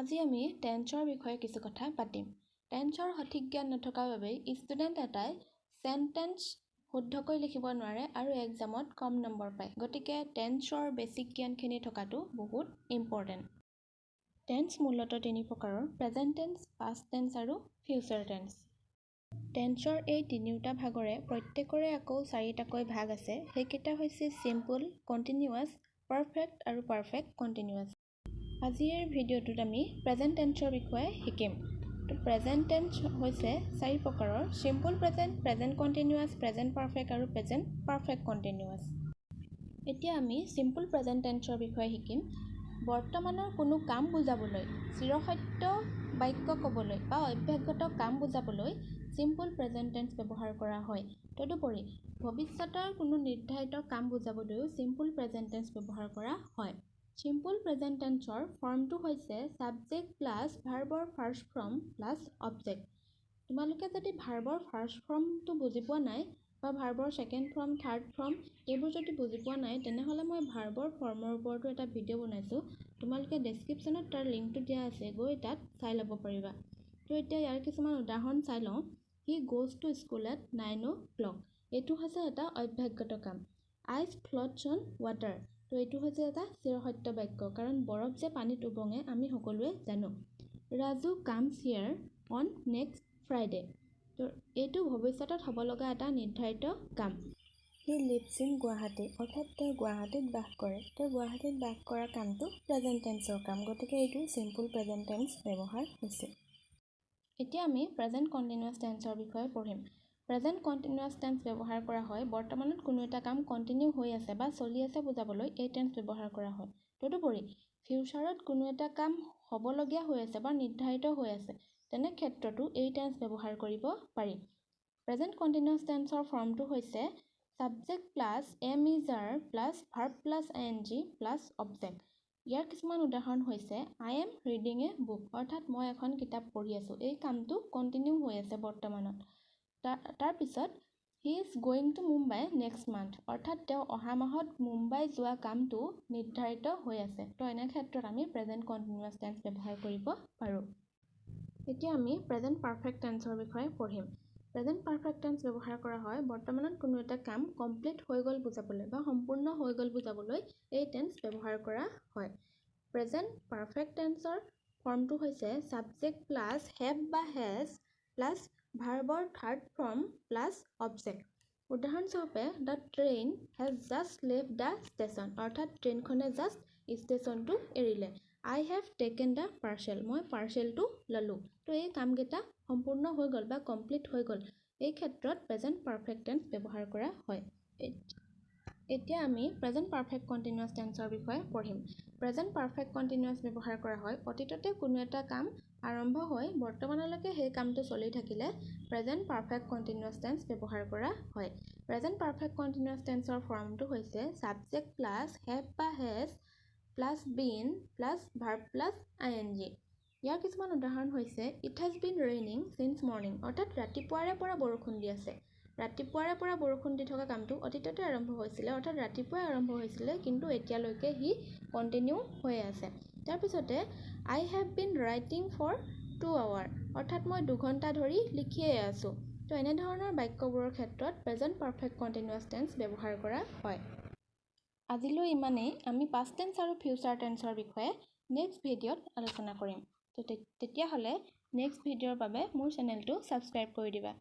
আজি আমি টেন্সৰ বিষয়ে কিছু কথা পাতিম। টেন্সৰ সঠিক জ্ঞান নথকাৰ বাবেই ষ্টুডেণ্ট এটাই চেণ্টেন্স শুদ্ধকৈ লিখিব নোৱাৰে আৰু এক্সামত কম নম্বৰ পায়। গতিকে টেন্সৰ বেছিক জ্ঞানখিনি থকাটো বহুত ইম্পৰ্টেণ্ট। টেন্স মূলতঃ তিনি প্ৰকাৰৰ: প্ৰেজেণ্ট টেন্স, পাষ্ট টেন্স আৰু ফিউচাৰ টেন্স। টেন্সৰ এই তিনিওটা ভাগৰে প্ৰত্যেকৰে আকৌ চাৰিটাকৈ ভাগ আছে। সেইকেইটা হৈছে চিম্পল, কণ্টিনিউৱাছ, পাৰফেক্ট আৰু পাৰফেক্ট কণ্টিনিউৱাছ। আজিৰ ভিডিঅ'টোত আমি প্ৰেজেণ্ট টেন্সৰ বিষয়ে শিকিম। তো প্ৰেজেণ্ট টেন্স হৈছে চাৰি প্ৰকাৰৰ: simple present, present continuous, present perfect আৰু প্ৰেজেণ্ট পাৰফেক্ট কণ্টিনিউৱাছ। এতিয়া আমি চিম্পল প্ৰেজেণ্ট টেন্সৰ বিষয়ে শিকিম। বৰ্তমানৰ কোনো কাম বুজাবলৈ, চিৰসত্য বাক্য ক'বলৈ বা অভ্যাসগত কাম বুজাবলৈ চিম্পল প্ৰেজেণ্ট টেন্স ব্যৱহাৰ কৰা হয়। তদুপৰি ভৱিষ্যতৰ কোনো নিৰ্ধাৰিত কাম বুজাবলৈও চিম্পল প্ৰেজেণ্ট টেন্স ব্যৱহাৰ কৰা হয়। চিম্পল প্ৰেজেণ্ট টেন্সৰ ফৰ্মটো হৈছে ছাবজেক্ট প্লাছ ভাৰ্বৰ ফাৰ্ষ্ট ফৰ্ম প্লাছ অবজেক্ট। তোমালোকে যদি ভাৰ্বৰ ফাৰ্ষ্ট ফৰ্মটো বুজি পোৱা নাই বা ভাৰ্বৰ ছেকেণ্ড ফৰ্ম, থাৰ্ড ফৰ্ম এইবোৰ যদি বুজি পোৱা নাই, তেনেহ'লে মই ভাৰ্বৰ ফৰ্মৰ ওপৰতো এটা ভিডিঅ' বনাইছোঁ। তোমালোকে ডেছক্ৰিপশ্যনত তাৰ লিংকটো দিয়া আছে, গৈ তাত চাই ল'ব পাৰিবা। তো এতিয়া ইয়াৰ কিছুমান উদাহৰণ চাই লওঁ। He goes to school at 9 o'clock. এইটো হৈছে এটা অভ্যাসগত কাম। Ice floats on water. তো এইটো হৈছে এটা চিৰসত্য বাক্য, কাৰণ বৰফ যে পানীত ওপঙে আমি সকলোৱে জানো। Raju comes here on next Friday. তো এইটো ভৱিষ্যতত হ'ব লগা এটা নিৰ্ধাৰিত কাম। He lives in Guwahati. অৰ্থাৎ তেওঁ গুৱাহাটীত বাস কৰে। তেওঁ গুৱাহাটীত বাস কৰা কামটো প্ৰেজেণ্ট টেন্সৰ কাম, গতিকে এইটো চিম্পল প্ৰেজেণ্ট টেন্স ব্যৱহাৰ হৈছে। এতিয়া আমি প্ৰেজেণ্ট কণ্টিনিউৱাছ টেন্সৰ বিষয়ে পঢ়িম। প্ৰেজেণ্ট কণ্টিনিউৱাছ টেন্স ব্যৱহাৰ কৰা হয় বৰ্তমানত কোনো এটা কাম কণ্টিনিউ হৈ আছে বা চলি আছে বুজাবলৈ এই টেন্স ব্যৱহাৰ কৰা হয়। তদুপৰি ফিউচাৰত কোনো এটা কাম হ'বলগীয়া হৈ আছে বা নিৰ্ধাৰিত হৈ আছে, তেনে ক্ষেত্ৰতো এই টেন্স ব্যৱহাৰ কৰিব পাৰি। প্ৰেজেণ্ট কণ্টিনিউৱাছ টেন্সৰ ফৰ্মটো হৈছে subject plus am, is, are plus verb plus ing plus object. ইয়াৰ কিছুমান উদাহৰণ হৈছে: I am reading a book. অৰ্থাৎ মই এখন কিতাপ পঢ়ি আছোঁ। এই কামটো কণ্টিনিউ হৈ আছে বৰ্তমানত। তাৰপিছত He is going to Mumbai next month. অৰ্থাৎ তেওঁ অহা মাহত মুম্বাই যোৱা কামটো নিৰ্ধাৰিত হৈ আছে। তো এনে ক্ষেত্ৰত আমি প্ৰেজেণ্ট কণ্টিনিউৱাছ টেন্স ব্যৱহাৰ কৰিব পাৰোঁ। এতিয়া আমি প্ৰেজেণ্ট পাৰফেক্ট টেন্সৰ বিষয়ে পঢ়িম। প্ৰেজেণ্ট পাৰফেক্ট টেন্স ব্যৱহাৰ কৰা হয় বৰ্তমানত কোনো এটা কাম কমপ্লিট হৈ গ'ল বুজাবলৈ বা সম্পূৰ্ণ হৈ গ'ল বুজাবলৈ এই টেন্স ব্যৱহাৰ কৰা হয়। প্ৰেজেণ্ট পাৰফেক্ট টেন্সৰ ফৰ্মটো হৈছে ছাবজেক্ট প্লাছ have বা হেজ প্লাছ ভাৰ্বৰ থাৰ্ড ফৰ্ম প্লাছ অবজেক্ট। উদাহৰণস্বৰূপে, The train has just left the station. অৰ্থাৎ ট্ৰেইনখনে জাষ্ট ষ্টেচনটো এৰিলে। I have taken the parcel. মই পাৰ্চেলটো ল'লোঁ। তো এই কামকেইটা সম্পূৰ্ণ হৈ গ'ল বা কমপ্লিট হৈ গ'ল। এই ক্ষেত্ৰত প্ৰেজেণ্ট পাৰফেক্ট টেন্স ব্যৱহাৰ কৰা হয়। এতিয়া আমি প্ৰেজেণ্ট পাৰফেক্ট কণ্টিনিউৱাছ টেন্সৰ বিষয়ে পঢ়িম। প্ৰেজেণ্ট পাৰফেক্ট কণ্টিনিউৱাছ ব্যৱহাৰ কৰা হয় অতীততে কোনো এটা কাম আৰম্ভ হৈ বৰ্তমানলৈকে সেই কামটো চলি থাকিলে প্ৰেজেণ্ট পাৰফেক্ট কণ্টিনিউৱাছ টেন্স ব্যৱহাৰ কৰা হয়। প্ৰেজেণ্ট পাৰফেক্ট কণ্টিনিউৱাছ টেন্সৰ ফৰ্মটো হৈছে ছাবজেক্ট প্লাছ have বা has plus been plus verb plus ing। ইয়াৰ কিছুমান উদাহৰণ হৈছে: It has been raining since morning. অৰ্থাৎ ৰাতিপুৱাৰে পৰা বৰষুণ দি আছে। ৰাতিপুৱাৰে পৰা বৰষুণ দি থকা কামটো অতীততে আৰম্ভ হৈছিলে, অৰ্থাৎ ৰাতিপুৱাই আৰম্ভ হৈছিলে, কিন্তু এতিয়ালৈকে সি কণ্টিনিউ হৈয়ে আছে। তাৰপিছতে I have been writing for 2 hour. অৰ্থাৎ মই 2 ঘণ্টা ধৰি লিখিয়ে আছোঁ। তো এনেধৰণৰ বাক্যবোৰৰ ক্ষেত্ৰত প্ৰেজেণ্ট পাৰফেক্ট কণ্টিনিউৱাছ টেন্স ব্যৱহাৰ কৰা হয়। আজিলৈ ইমানেই। আমি পাষ্ট টেন্স আৰু ফিউচাৰ টেন্সৰ বিষয়ে নেক্সট ভিডিঅ'ত আলোচনা কৰিম। তো তেতিয়াহ'লে নেক্সট ভিডিঅ'ৰ বাবে মোৰ চেনেলটো ছাবস্ক্ৰাইব কৰি দিবা।